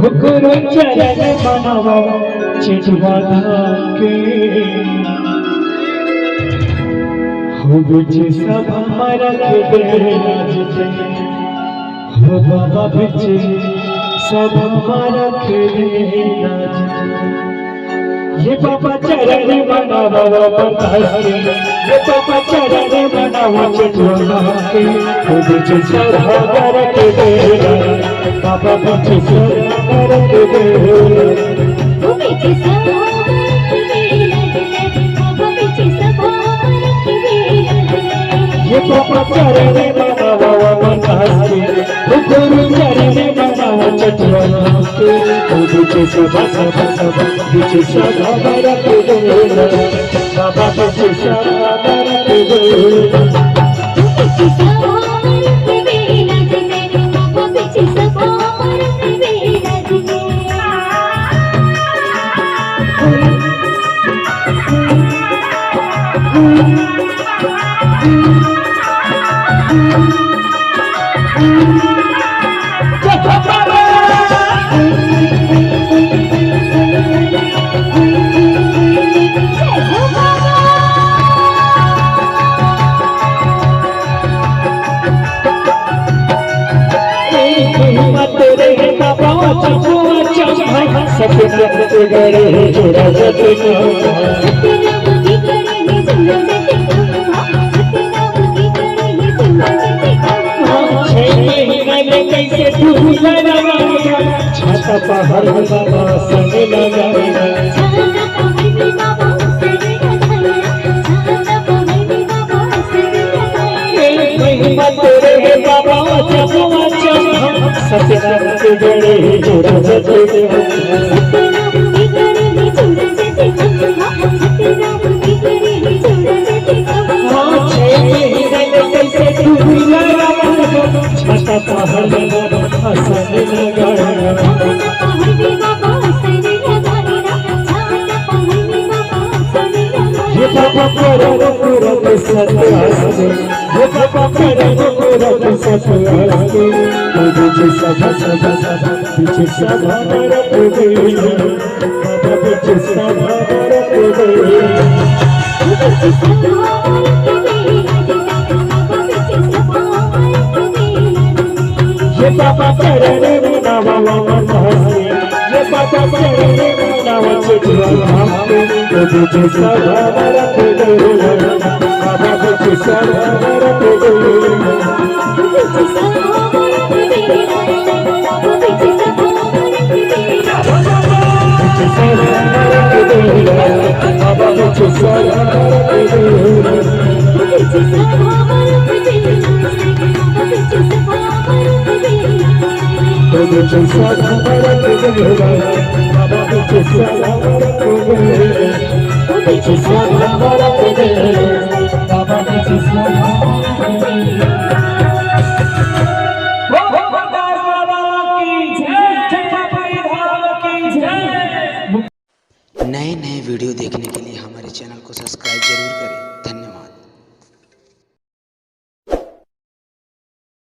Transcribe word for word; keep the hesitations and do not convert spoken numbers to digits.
गुरु चरण बनावा चेतवा धाम के। हो बिच सभा म रख दे लाज के। हो बाबा बिच सभा म रख दे लाज के। ये बाबा चरण बनावा बरदास के। ये बाबा चरण बनावा चेतवा धाम के। हो बिच सभा म रख दे लाज के। बाबा बिच सभा म रख दे लाज के। ये बाबा चरण बनावा बरदास के। गुरु चरण बनावा चेतवा धाम के। हो बिच सभा, सभा, सभा, बिच सभा म रख दे लाज के। बाबा बिच सभा म रख दे लाज के। छह महीना में कैसे तू लड़ाएगा? छाता पहाड़ में बाबा संग लगाएगा। एक महिमा तोरे हे बाबा, जब वचन हम सत्यनारायण के गणे जोड़ा जते। हाँ, छह महीना में कैसे तू लड़ाएगा? छाता पहाड़ में बाबा संग लगाएगा। ये बाबा करो पूरा के सत्यास्ते, ये बाबा करो पूरा के सत्यास्ते। तुझे सदा, सदा, सदा, तुझे सदा मरत गई, बाबा तुझे सदा मरत गई। ये बाबा चरण में नवा मन हंसे, ये बाबा चरण में नवा चितवन हंसे। तुझे सदा रख दे, बाबा तुझे सदा रख दे।